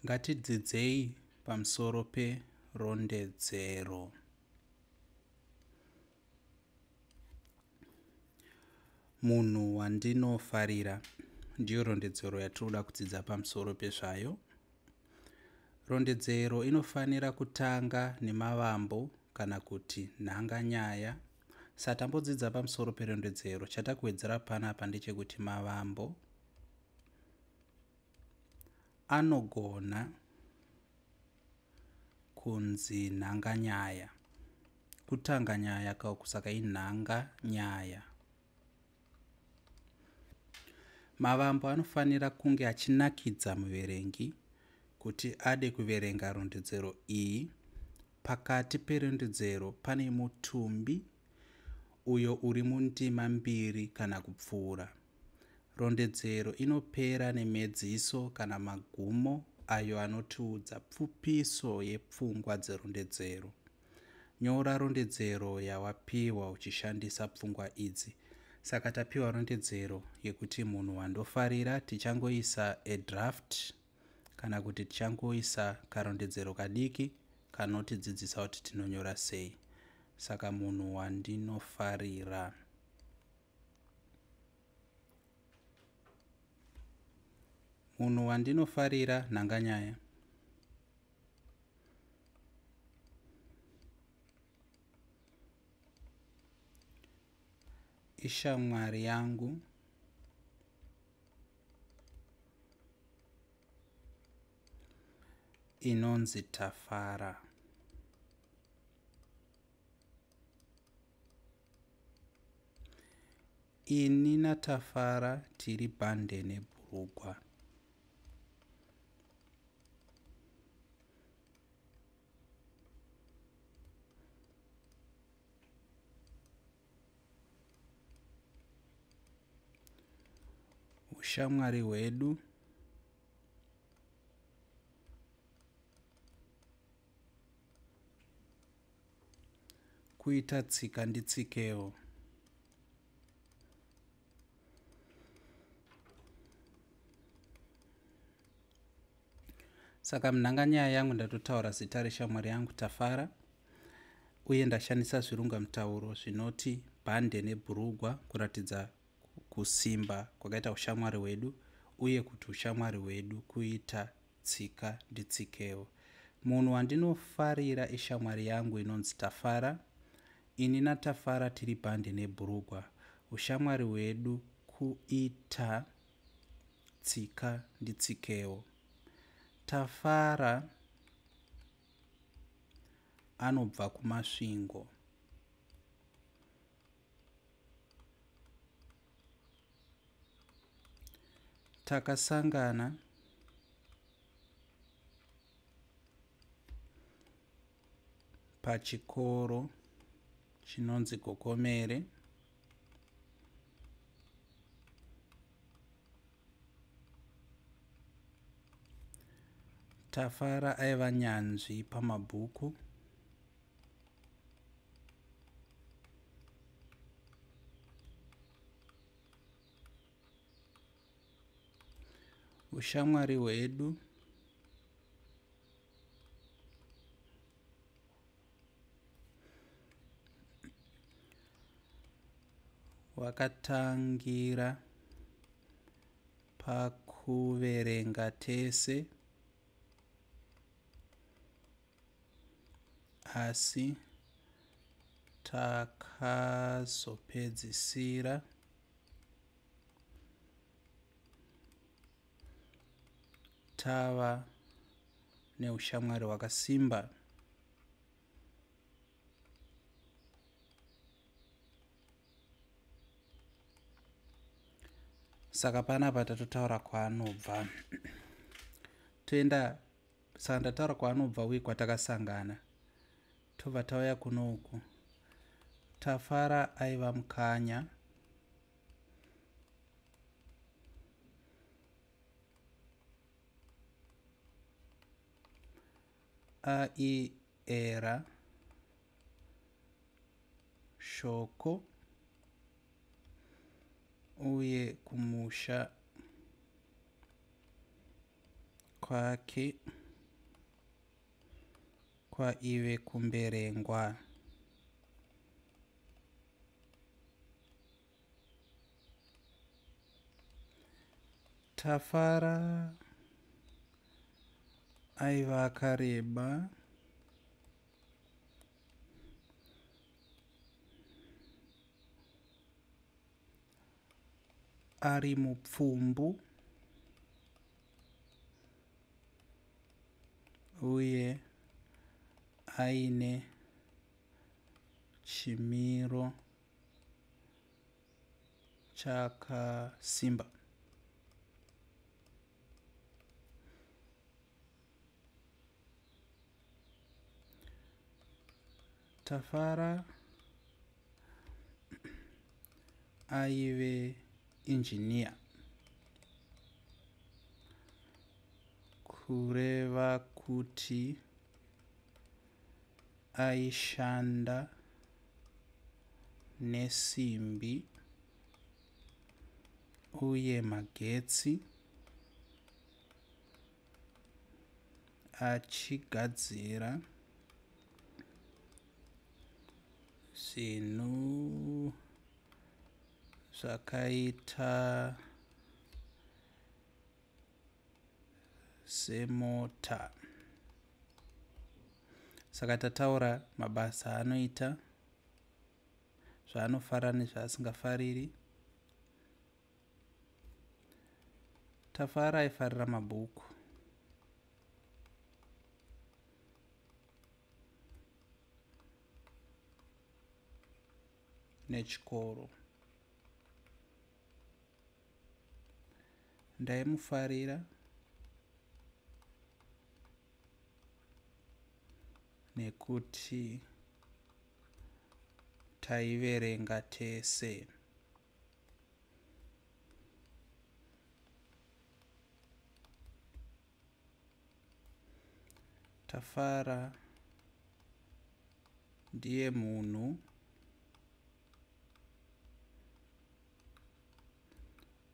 Ngatidzidzei pamusoro perondedzero. Munhu wandinofarira ndiyo rondedzero yatinoda kudzidza pamusoro pezvayo. Rondedzero inofanira kutanga nemavambo kana kuti nhanganyaya. Saka tambodzidza pamusoro perondedzero, chatakuwedzera panapa ndechekuti mavambo anogona kunzi nhanganyaya. Kutanga nyaya kauku, saka inhanganyaya. Mavambo anofanira kunge achinakidza muverengi kuti ade kuverenga rondedzero iyi. Pakati perondedzero pane mutumbi uyo uri mundima mbiri kana kupfuura. Rondedzero inopera nemhedziso kana magumo ayo anotiudza pfupiso yepfungwa dzerondedzero. Nyora rondedzero yawapiwa uchishandisa pfungwa idzi. Saka tapiwa rondedzero yekuti munhu wandofarira, tichangoisa a draft kana kuti tichangoisa karondedzero kadiki kanotidzidzisa kuti tinonyora sei. Saka munhu wandinofarira. Munhu wandinofarira nhanganyaya. Ishamwari yangu inonzi Tafara. Ini naTafara tiri bhande nebhurugwa. Ushamwari hwedu kuita tsika nditsikewo. Saka munhanganyaya yangu ndatotaura zita reshamwari yangu Tafara, uye ndashandisa zvirungamutauro zvinoti bhande nebhurugwa kuratidza kusimba kwakaita ushamwari hwedu uye kuti ushamwari hwedu kuita tsika nditsikewo. Munhu wandinofarira ishamwari yangu inonzi Tafara. Ini naTafara tiri bhande nebhurugwa. Ushamwari hwedu kuita tsika nditsikewo. Tafara anobva kuMasvingo. Takasangana pachikoro chinonzi Gokomere. Tafara aiva nyanzvi pamabhuku. Ushamwari hwedu hwakatangira pakuverenga tese, asi takazopedzisira tava neushamwari hwakasimba. Saka panapa tatotaura kwaanobva. Toenda, saka ndataura kwaanobva uye kwatakasangana. Tobva tauya kuno uku. Tafara aiva mukanya. Aiera shoko uye kumusha kwake kwaive kuMberengwa. Tafara aiva akareba ari mupfumbu uye aine chimiro chakasimba. Tafara aive injiniya, kureva kuti aishanda nesimbi uye magetsi achigadzira zvinhu zvakaita semota. Saka tataura mabasa anoita, zvaanofarira nezvaasingafariri. Tafara aifarira mabhuku. Nechikoro. Ndaimufarira nekuti taiverenga tese. Tafara ndiye munhu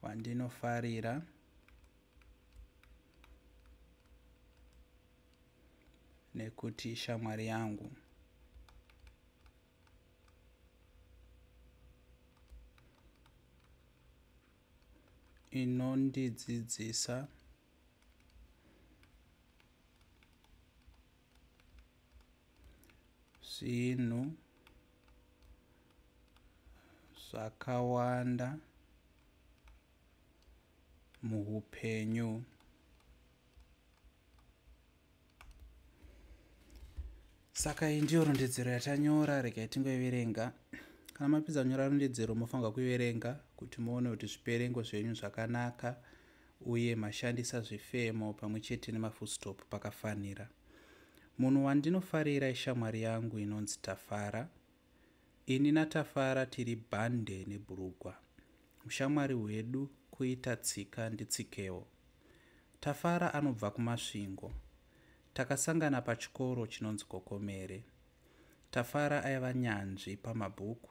wandinofarira nekuti ishamwari yangu. Inondidzidzisa zvinhu zvakawanda muupenyu. Saka iyi ndiyo rondedzero yatanyora, regai tingoiverenga. Kana mapedza kunyora rondedzero mofanirwa kuiverenga kuti muone kuti zviperengo zvenyu zvakanaka uye mashandisa zvifemo pamwe chete nemafull pakafanira. Munhu wandinofarira ishamwari yangu inonzi Tafara. Ini naTafara tiri bhande nebhurugwa. Ushamwari hwedu kuita tsika nditsikewo. Tafara anobva kuMasvingo. Takasangana pachikoro chinonzi Gokomere. Tafara aiva nyanzvi pamabhuku.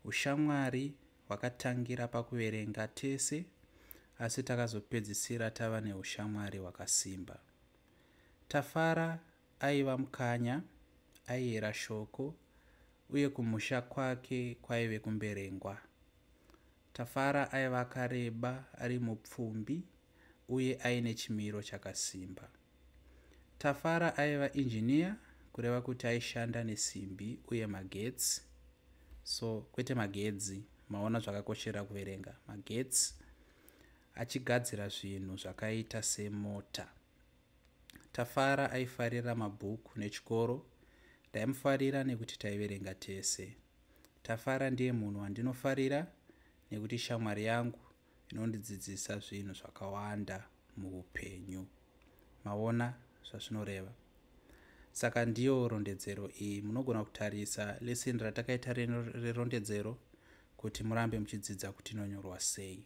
Ushamwari hwakatangira pakuverenga tese asi takazopedzisira tava neushamwari hwakasimba. Tafara aiva mukanya, aiyera shoko uye kumusha kwake kwaive kuMberengwa. Tafara aiva akareba ari mupfumbi uye aine chimiro chakasimba. Tafara aiva injiniya, kureva kuti aishanda nesimbi uye magetsi. So kwete magedzi, maona zvakakoshera kuverenga magetsi, achigadzira zvinhu zvakaita semota. Tafara aifarira mabhuku nechikoro. Ndaimufarira nekuti taiverenga tese. Tafara ndiye munhu wandinofarira nekuti shamwari yangu inondidzidzisa zvinhu zvakawanda muupenyu. Maona zvazvinoreva. Saka ndiyo rondedzero iyi. Munogona kutarisa lesson ratakaita rerondedzero kuti murambe muchidzidza kuti inonyorwa sei.